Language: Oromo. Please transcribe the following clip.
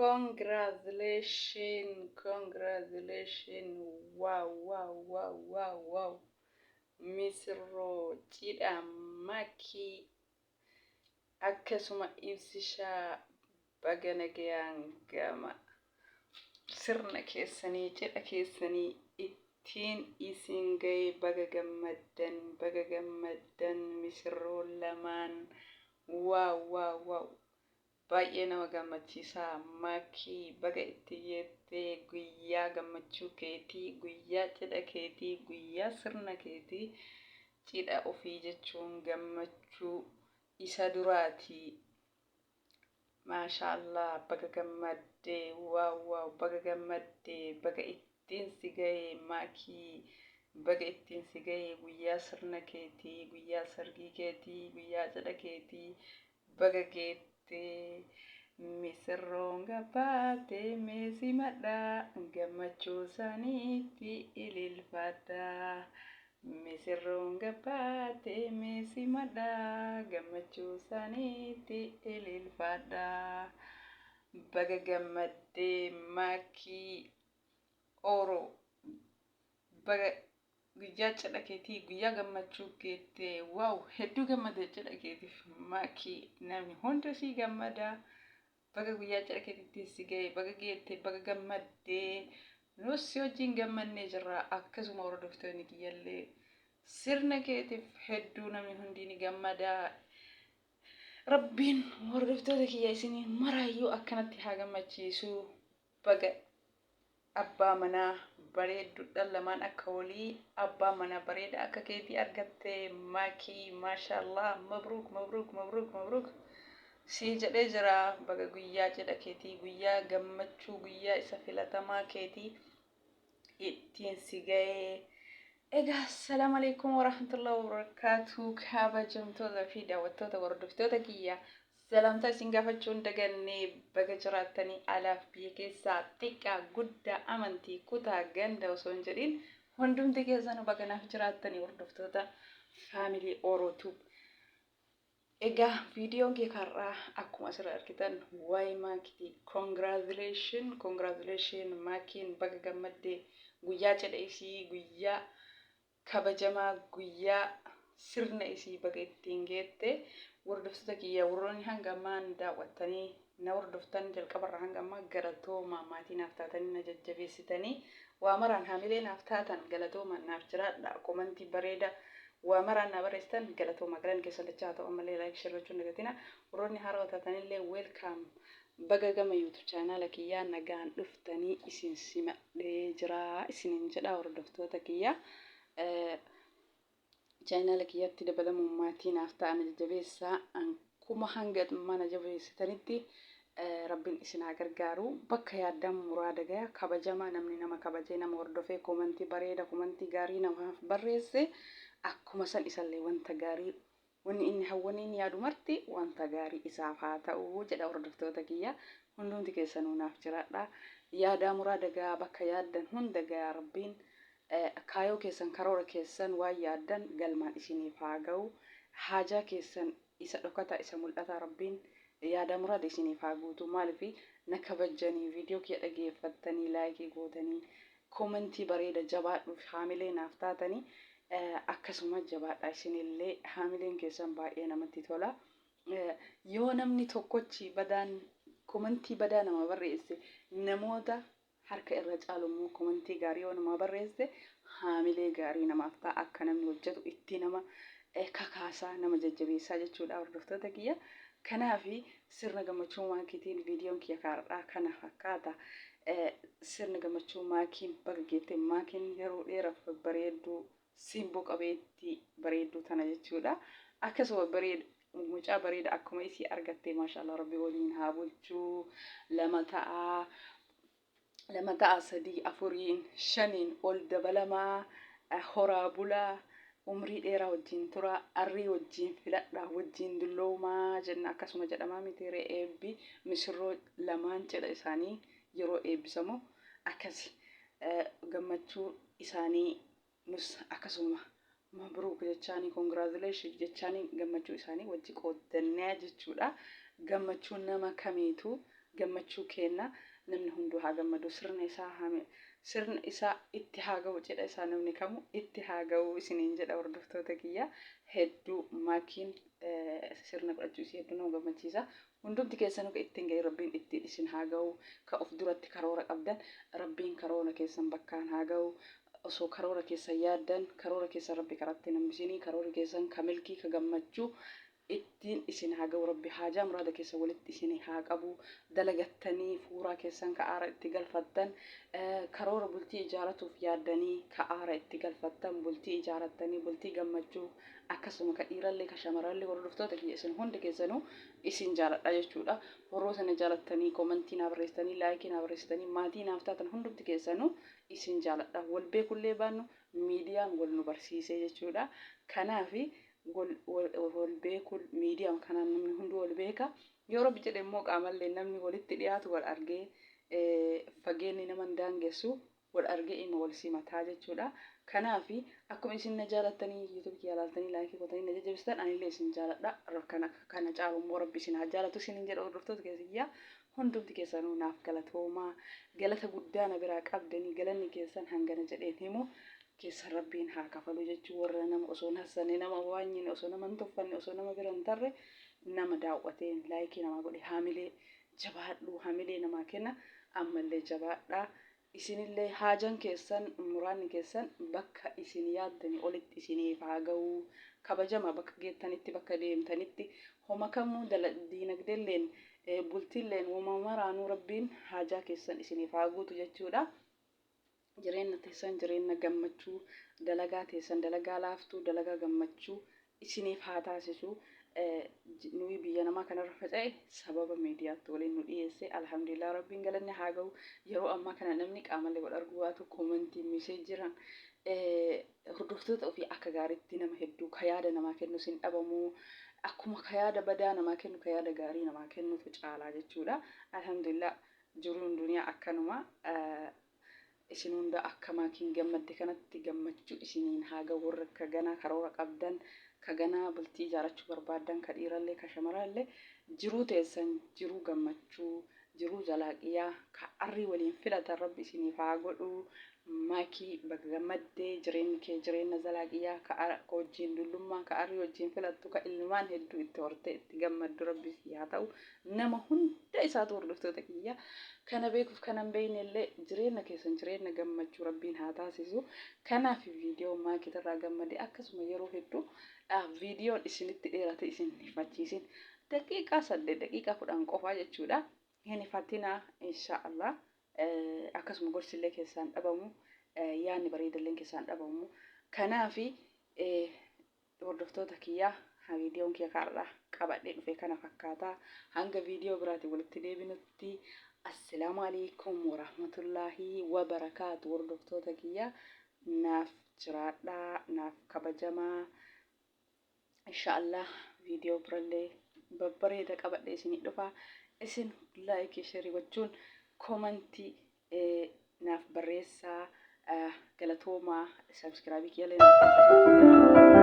Congratulations, congratulations, wow, wow, wow, wow, wow. Misirroo cidha Makii akkasuma Ibsishaa, baga nagayaan gama sirna keessanii, cidha keessanii ittiin isin ga'e. Baga gammaddan, baga gammaddan misirroo lamaan. Wow, wow, wow, baay'ee nama gammachiisaa. Makii, baga itti geettee. Guyyaa gammachuu keetii, guyyaa cidha keetii, guyyaa sirna keetii. Cidha ofii jechuun gammachuu isa duraati. Maashaallah, baga gammaddee. Wow, wow, baga gammaddee, baga ittiin si ga'e. Maakii, baga ittiin si ga'e. Guyyaa sirna keetii, guyyaa sargii keetii, guyyaa cidha keetii baga geettee. Misirroon gabbaatee mee simadhaa, gammachuu isaaniitti ililfadhaa. Misirroon gabbaatee mee simadhaa, gammachuu isaaniitti ililfadhaa. Baga gammaddee Maakii Ooroo, baga guyyaa cidha keetii, guyyaa gammachuu geettee. Wow, hedduu gammadee cidha keetiif. Maakii, namni hunda sii gammadaa. Baga guyyaa cidha keetiitti si ga'e, baga geette, baga gammaddee. Nus si wajjin gammannee jirra. Akkasuma hordoftoonni kiyyallee sirna keetiif hedduu namni hundi ni gammadaa. Rabbiin hordoftoota kiyya isinii maraayyuu akkanatti haa gammachiisu. Baga abbaa manaa bareedduudhaan lamaan akka walii, abbaa manaa bareeda akka keetii argatte. Maakii, maashaallah, mabruuk, mabruuk, mabruuk, mabruuk sii jedhee jira. Baga guyyaa cidha keetii, guyyaa gammachuu, guyyaa isa filatamaa keetii ittiin si ga'ee. Egaa, assalaamu alaikum warahmatullahi wabarakatuh. Kabajamtoota fi daawwattoota, hordoftoota kiyya, salaamtaa isin gaafachuu hin daganne. Baga jiraattanii. Alaaf biyya keessaa, xiqqaa guddaa, amantii, kutaa, ganda osoo hin jedhin, hundumti keessanuu baga naaf jiraattanii, hordoftoota Family Oro Tube. Egaa viidiyoon kee har'aa akkuma asirra argitan waa'ee Maakiiti. Congratulation, congratulation Maakiin, baga gammaddee. Guyyaa cidha isii, guyyaa kabajamaa, guyyaa sirna isii baga ittiin geette. Hordoftoota kiyya, warroonni hanga ammaan daawwattanii na hordoftan jalqabarraa hanga ammaa, galatooma. Maatii naaf taatanii na jajjabeessitanii, waa maraan haamilee naaf taatan, galatooma, naaf jiraadha. Komantii bareeda waa maraan na barreessitan, galatooma, galan keessan dachaa haa ta'u. Ammallee like, share gochuun dagatina. Warroonni haarawaa taatanillee welcome, baga gama YouTube chaanaala kiyyaa nagaan dhuftanii isin simadhee jira isiniin jedha. Hordoftoota kiyya, chaanaala kiyyatti dabalamuun maatii naaf ta'an, jajjabeessaa. Kuma hanga mana jabeessitanitti Rabbiin isin haa gargaaru. Bakka yaaddan muraada gaya. Kabajamaa namni nama kabajee, nama hordofee, komantii bareeda, komantii gaarii namaaf barreesse, akkuma san isallee wanta gaarii, wanni inni hawwanii inni yaadu marti wanta gaarii isaaf haa ta'u jedha. Hordoftoota kiyya, hundumti keessanuu naaf jiraadha. Yaadaa muraada gayaa, bakka yaaddan hunda gayaa. Rabbiin kaayoo keessan, karoora keessan, waan yaaddan galmaan isiniif haa ga'u. Haajaa keessan isa dhokataa, isa mul'ataa, Rabbiin yaada muraada isiniif haa guutu. Maaliif na kabajjanii, viidiyoo kiyya dhageeffattanii, like gootanii, komentii bareeda jabaadhuuf haamilee naaf taatanii, akkasuma jabaadha. Isinillee haamileen keessan baay'ee namatti tola. Yoo namni tokkochi badaan komentii badaa nama barreesse, namoota harka irra caalu immoo komentii gaarii yoo namaa barreesse, haamilee gaarii namaaf ta'a, akka namni hojjetu itti nama kakaasaa, nama jajjabeessaa jechuudha, hordoftoota kiyya. Kanaaf sirna gammachuu Maakiitiin viidiyoon kiyya kaarraa kana fakkaata. Sirna gammachuu Maakiin baga geette. Maakiin yeroo dheeraaf babbareedduu, simboo qabeettii bareedduu tana jechuudha. Akkasuma bareeda, mucaa bareeda akkuma isii argatte. Maashaallah, Rabbi waliin haa bulchuu. Lama ta'a, lama ta'a, sadii, afuriin, shaniin ol dabalamaa. Horaa bulaa, umrii dheeraa wajjin tura, arrii wajjin filadha, wajjin dulloomaa jenna. Akkasuma jedhamaa miti ree? Eebbi misirroo lamaan cidha isaanii yeroo eebbisamu akkasi gammachuu isaanii nus akkasuma mabruuk jechaanii, congratulation jechaanii, gammachuu isaanii wajji qooddannee jechuudha. Gammachuun nama kamiitu Gammachuu keenna, namni hunduu haa gammadu, sirna isaa haa sirna isaa itti haa ga'u, cidha isaa namni kamu itti haa ga'u isiniin jedha. Hordoftoota kiyya, hedduu Maakiin sirna godhachuu isii hedduu nama gammachiisa. Hundumti keessanuu ka ittiin ga'e Rabbiin ittiin isin haa ga'u. Ka of duratti karoora qabdan Rabbiin karoora keessan bakkaan haa ga'u. Osoo karoora keessan yaaddan karoora keessan Rabbi karatti hin hambisinii. Karoorri keessan ka milkii, ka gammachuu ittiin isin haa ga'u. Rabbi haajaa muraada keessan walitti isin haa qabu. Dalagattanii fuuraa keessan ka aara itti galfattan, karoora bultii ijaaratuuf yaaddanii ka aara itti galfattan, bultii ijaarattanii bultii gammachuu, akkasuma ka dhiirallee ka shamarrallee. Hordoftoota kiyya, isin hundi keessanuu isin jaaladha jechuudha. Warroota na jaalattanii komantii naa barreessitanii, laayikii naa barreessitanii, maatii naaf taatan, hundumti keessanuu isin jaaladha. Wal beekullee baannu miidiyaan wal nu barsiisee jechuudha. Kanaafi wal beekuu miidiyaa kanaan namni hunduu wal beeka. Yoo Rabbi jedhe immoo qaamallee namni walitti dhiyaatu wal argee, fageenyi nama hin daangessu, wal argee ima wal simataa jechuudha. Kanaafi akkuma isin na jaalattanii YouTube kiyya ilaaltanii, laayikii gootanii na jajjabeessitan, anillee isin jaaladha. Kana caalu immoo Rabbi isin haa jaalatu isinin jedha. Hordoftoota kiyya, hundumti keessanuu naaf galatoomaa. Galata guddaa na biraa qabdanii, galanni keessan hangana jedheen himu keessan Rabbiin haa kafalu jechuu. Warra nama osoo hin hassanne, nama waanyine, osoo nama hin tuffanne, osoo nama bira hin tarre nama daawwateen laayikii namaa godhe, haamilee jabaadhu, haamilee namaa kenna. Ammallee jabaadhaa. Isinillee haajan keessan, muraanni keessan bakka isin yaaddanii olitti isiniif haa ga'u. Kabajama bakka geettanitti, bakka deemtanitti, homa kamuu diinagdeelleen, bultiilleen, wama maraanuu Rabbiin haajaa keessan isiniif haa guutu jechuudha. Jireenya teessan jireenya gammachuu, dalagaa teessan dalagaa laaftuu, dalagaa gammachuu isiniif haa taasisu. Nuyi biyya namaa kanarra faca'e sababa miidiyaatti waliin nu dhiyeesse. Alhamdulillah, Rabbiin galanni haa ga'u. Yeroo ammaa kana namni qaamallee wal arguu baatu koomantii miseejiran hordoftoota ofii akka gaariitti nama hedduu ka yaada namaa kennu sin dhabamu. Akkuma ka yaada badaa namaa kennu, ka yaada gaarii namaa kennutu caalaa jechuudha. Alhamdulillah, jiruun duniyaa akkanuma. Isin hunda akka Maakiin gammadde kanatti gammachuu isiniin haa ga'u. Warra ka ganaa karoora qabdan, ka ganaa bultii ijaarachuu barbaaddan, ka dhiirallee ka shamarallee, jiruu teessan jiruu gammachuu, jiruu zalaaqiyaa ka arrii waliin filatan Rabbi isiniif haa godhu. Maakii, baga gammaddee. Jireenyi kee jireenya zalaaqiyaa ka wajjiin dullummaa, ka arrii wajjiin filattu, ka ilmaan hedduu itti hortee itti gammaddu Rabbi sii haa ta'u. Nama hunda isaatu, hordoftoota kiyya, kana beekuuf kana hin beekne illee, jireenya keessan jireenya gammachuu Rabbiin haa taasisu. Kanaaf viidiyoo Maakiitirraa gammade. Akkasuma yeroo hedduu viidiyoon isinitti dheerate isin hifachiisin, daqiiqaa 8, daqiiqaa 10 qofaa jechuudha. Hin hifatinaa, insha Allah. Akkasuma gorsillee keessaan dhabamu, yaadni bareedallee keessaan dhabamu. Kanaafi hordoftoota kiyyaa, viidiyoon kiyya kaarraa qabadhee dhufe kana fakkaata. Hanga viidiyoo biraatiin walitti deebinutti, assalaamu alaikum warahmatullaahi wabarakaatu. Hordoftoota kiyya, naaf jiraadhaa, naaf kabajamaa. Inshaallah viidiyoo birallee babbareeda qabadhee isinii dhufa. Isin laayikii, sheerii gochuun koomantii naaf barreessaa. Galatoomaa. Sabskraabii kiyyallee naaf.